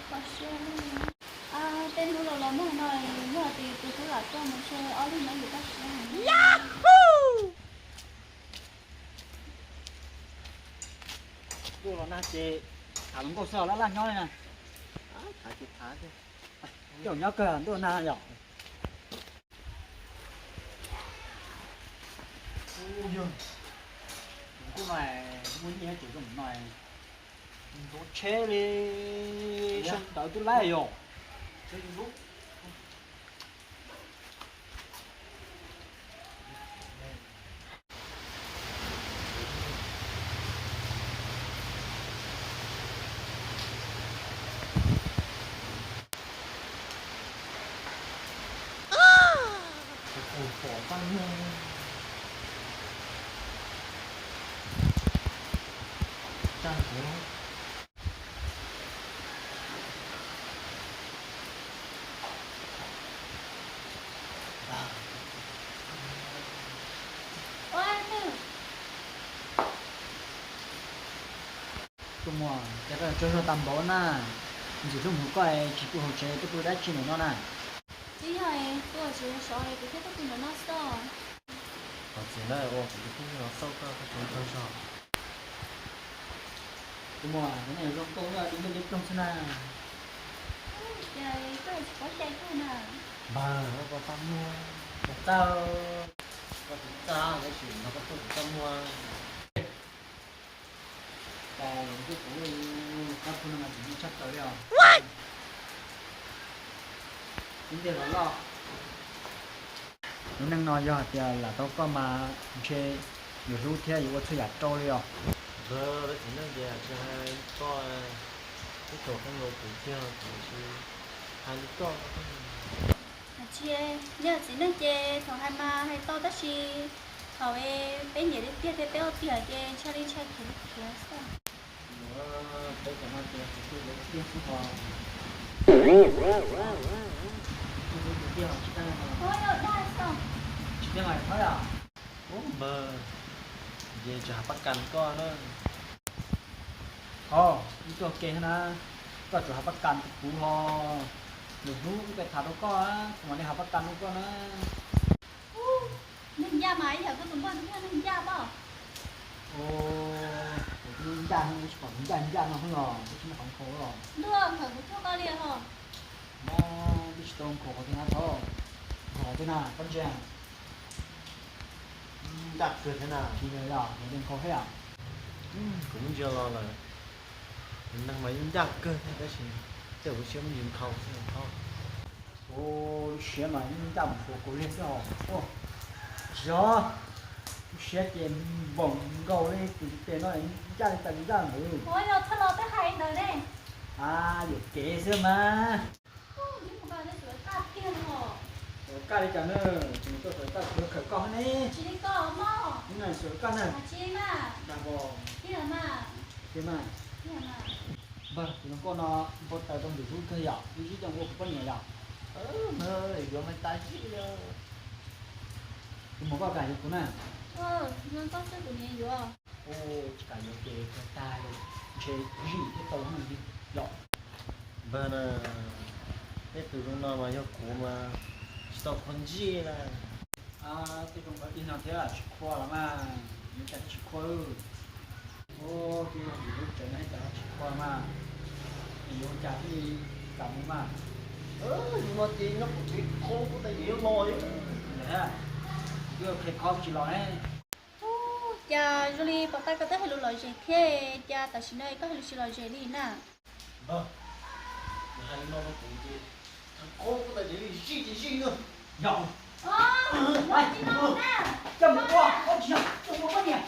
Kho siab. Tej hnub los los nag no, yog tias tus hlub lam tuaj mus ntshe ob leeg no yuav tau siab. Ntuj los nag ces tham hluas nkauj xwb laj laj nyob li na. Tham ces tham, caum nyob kawg ntuj nag yom. Yog, kuv no muaj nyiaj ces zoo no, ntxuav tsheb li, sab ntawd twb laij yom. Tus muam, cas koj tsaug zog tas npaum na, ntxim hlub mus koj tsis pw hauv tsev tuaj pw dab tsi ntawm no na? Twb yog tuaj tsis sov kuv thiaj tuaj pw ntawm no xwb. Thov txim na, ua kuv tus kheej no xauj koj, koj tsaug zog. Tus muam, nej zoo nkauj, di ncej di ploog xwb na. Ces koj tsis paub cai koj na. Npawg, koj txaj muag, koj txaj, koj txaj, tab sis no koj tuaj kuv txaj muag. Cas kuv qab pug no mas tsis muaj tshaj plaws li os. Ib ntej los loj. Lub neej no yog hais tias lam tau koj mas ntshe yuav hlub thiab yuav ua txhua yam rau li os. Npawg, txiv neej ces tsis hais koj, ib tug pheej ua kuv tiag, kuv tsis hais li koj. Tsis, yog txiv neej ces thaum hais mas hais tau tab sis thaum peb nyiam tiag tiag thiab peb ua tiag ces ntshai li ntshai khiav li khiav xwb. Peb cov no ces kuv twb lawv tiag xwb os. Kuv twb tiag os, tsis tas li no. Tsis tiag mas thab yom. Ub npawg, ces tsis hais pab kas koj na. Ho, ib tuaj ke na, koj tsuas hais pab kas rau kuv ho. Lwm hnub kuv pem tham rau koj, kuv mam li hais pab kas rau koj na. Neeg ncaj mas ib yam koj tus npawg tus yog neeg ncaj pob. Kuv twb ncaj, tsis pom kuv ncaj ncaj no los, kuv tsis muaj qhov nkhaus los. Ntuj, khaws kuv tuaj koj li ho. Mas twb tsis tau nkhaus qhov twg na thaub, nkhaus qhov twg na koj ntsia. Ncaj kawg thiab na. Tsis yog, yog nkhaus thiab. Kuv ntsia los lawm, neeg mas yeej ncaj kawg thiab tab sis tej lub siab muaj ntsis nkhaus xwb thaub. Ua lub siab mas yeej ncaj mus kuv liag xwb os. Tsis yog, lub siab ces npaum nkaus li tus tes no, ncaj li cas ncaj ntawd. Ua yog txhob los peb hais ntawd ne. A, yuam kev xwb mas. Ua kaj li cas na, kuv tuaj sawv kaj kuv khawm koj ne. Tsis li koj mog. Ub na, sawv kaj na. Tsis mas. Dag pos. Tiag mas. Tiag mas. Tiag mas. Npawg, tus hluas nkauj no npau taws rau ntawm lub kawg yom, ib zib coj ua kuv poj niam yom. Yuav mas tas zib li. Tus muam, koj kam yuav kuv na. Yuav koj xwb kuv niam yuav. Ua, tsis kam yuav ces kawg tag li, ntshe zij thiab tau hnub li yom. Npawg na, peb tus zoo no mas yog kuv mas tsis tau qhuav ntsij na. Tej zoo nkauj ib no thiab tsis qhuav los mas, yuav cas tsis qhuav. Ua, twb yog vim lub tsev no cas tsis qhuav mas, yuav cas thiaj li kam mus mas. Zoo no ces nyob kuv tsev qhuav kuv tas ces yuav los li. Twb qhia qhov tsis los ne. Ub, cas zoo li pom tas koj twb hais lus lom zem thiab, cas tam sim no koj hais lus tsis lom zem li na? Npawg, nws hais li no rau kuv ces qhov kuv tas ces li zij ces zij na. Yog. Coj mus ua, ua tsis yog, coj mus ua poj niam.